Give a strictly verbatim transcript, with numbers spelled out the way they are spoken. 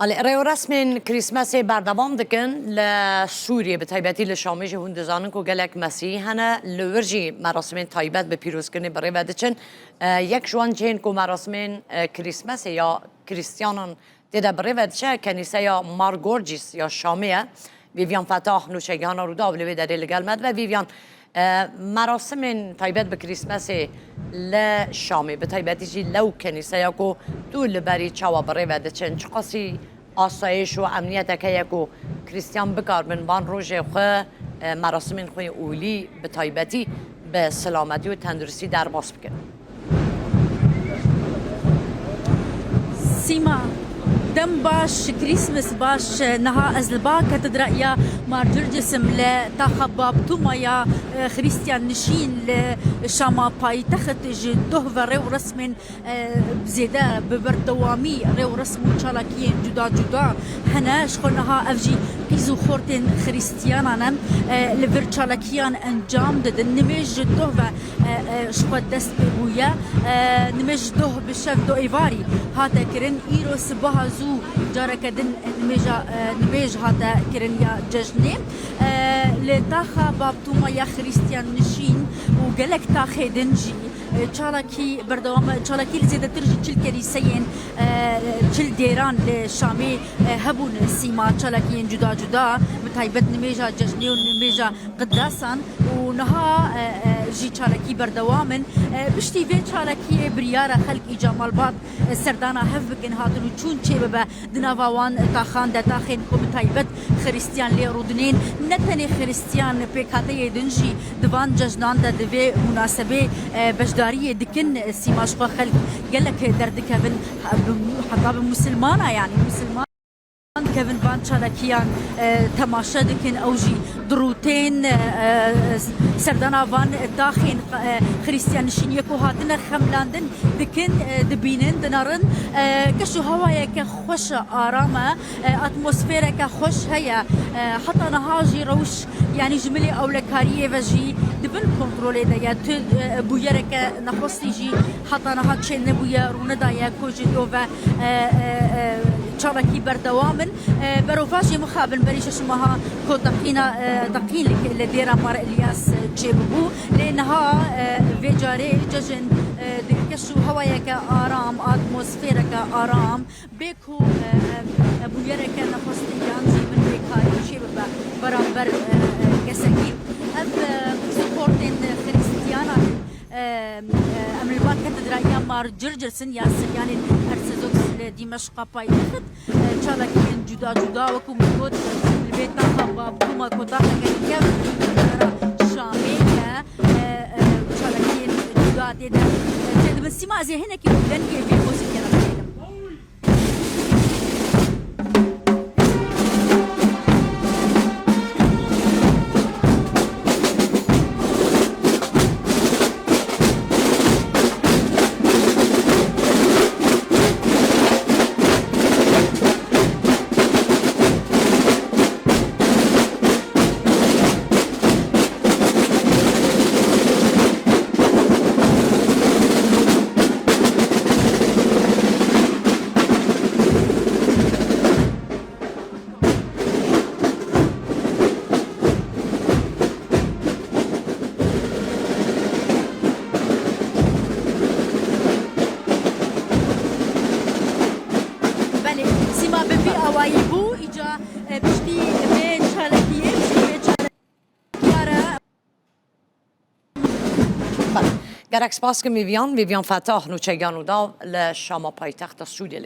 Belê, rêwresmên Krîsmesê berdewam dikin li Sûriyê, bi taybetî li Şamê jî hûn dizanin ku gelek Mesîhî hene. Li wir jî merasimên taybet bi pîrozkirinê bi rê ve diçin. E, yek ji wan cihên ku merasimên, e, Krîsmesê ya Krîstiyanan tê de bi rê ve diçe, kenîseya Mar Gorgîs ya Şamê ye. Vîviyan Fetah nûçegihana Rûdaw li wê derê li gel me dibe. Vîviyan, e, merasimên taybet bi Krîsmesê li Şamê, bi taybetî jî lew kenîseya ku tu li berî çawa bi rê ve diçin, çiqasî asayîş û emniyeteke ye ku Krîstiyan bikaribin van rojê xwe, e, merasimên xwe yên olî bi taybetî bi silametî û tenduristî derbas bikin? Sîma, dem baş, Krîsmas baş. Niha ez li ba katedraya Mar Girgis im, li taxa Bab Tûma ya, e, Xrîstiyan nişîn li Şama paytext ji doh ve rêwresmên, e, zêde bi berdewamî rêwresm û çalakiyên cuda cuda hene. Ji xwe niha ev jî qîz û xortên Xrîstiyanan in, e, li vir çalakiyan encam didin. Nimêj ji doh ve e, e, ji xwe dest pê bûye. E, nimêj doh bi şev do êvarî hate kirin. Îro sibaha zû careke din nimêja, e, nimêj hate kirin ya cejnê. E, li taxa Bab Tûma ya Xrîstiyan nişîn û gelek taxê din jî, e, çalakî berdewam e. Çalakî li zêdetir ji çil kenîseyên, e, çil dêran li Şamê, e, hebûn. Sîma çalakiyên cuda cuda, bi taybet nimêja cejnê û nimêja Qidasan û niha, e, e, jî çalakî berdewam in. E, piştî vê çalakiyê biryara xelk îca malbat, e, serdana hev bikin, hatin û çûn çêbibe di nava wan taxan de, taxên ku bi taybet Xiristiyan lê rûdinên. Ne tenê Xiristiyan, pêkhateyê din jî di van cejnan de di vê munasebê, e, beşdariyê dikin. Sîma ji xwe xelk gelek derdikevin, ha-, bi, heta bi musilmana, yanî musilman. Kevin van çalakiyan, e, temaşe dikin, ew jî dirûtên, e, e, serdana van taxên, e, Xiristiyan nişîniyê ku hatine xemlandin dikin, e, dibînin, dinerin. E, keş û hewayeke xweş e, aram e, e, atmosfereke xweş heye. E, heta niha jî rewş, yanî ji milê ewlekariyê ve jî di bin kontrolê de ye. Tu, e, bûyereke nexwestî jî heta niha çê nebûye, rûnedaye ku ji do ve, e, e, e, çalakî berdewam in. E, berovajê mixabin berî şeş meha ku teqîna, e, teqîn li, li dêra Mar Îlyas, e, çêbûbû. Lê niha, e, vê carê cejin, e, di keş û hewayeke aram, atmosfereke aram, bê ku, e, e, e, bûyereke nexwestî yan jî binpêkarî çêbibe beramber, e, e, kesekî. Ev, e, spotên Xiristiyanan, e, e, em li van katedraliya Mar Girgis in ya Siryanên Ersezoks li Dîmeşqa paytext, e, çalakiyên cuda cuda, wekû min got, li vê taxa Bab Tûma ku taxeke kevn li Şamê ye, e, e, çalakiyên cuda tê de, e, çêdibin. Sîma, ez ê hinekî dengê vê muzîkê re bixwînim. Belê, Sîma, bi vî awayî bû, îca, e, piştî vê çalakiyê, piştî vê çalakiyê re. Belê. Gerek spas kim Vîviyan, Vîviyan Fetah, nûçegiyan û dav li Şama paytexta Sûriyê.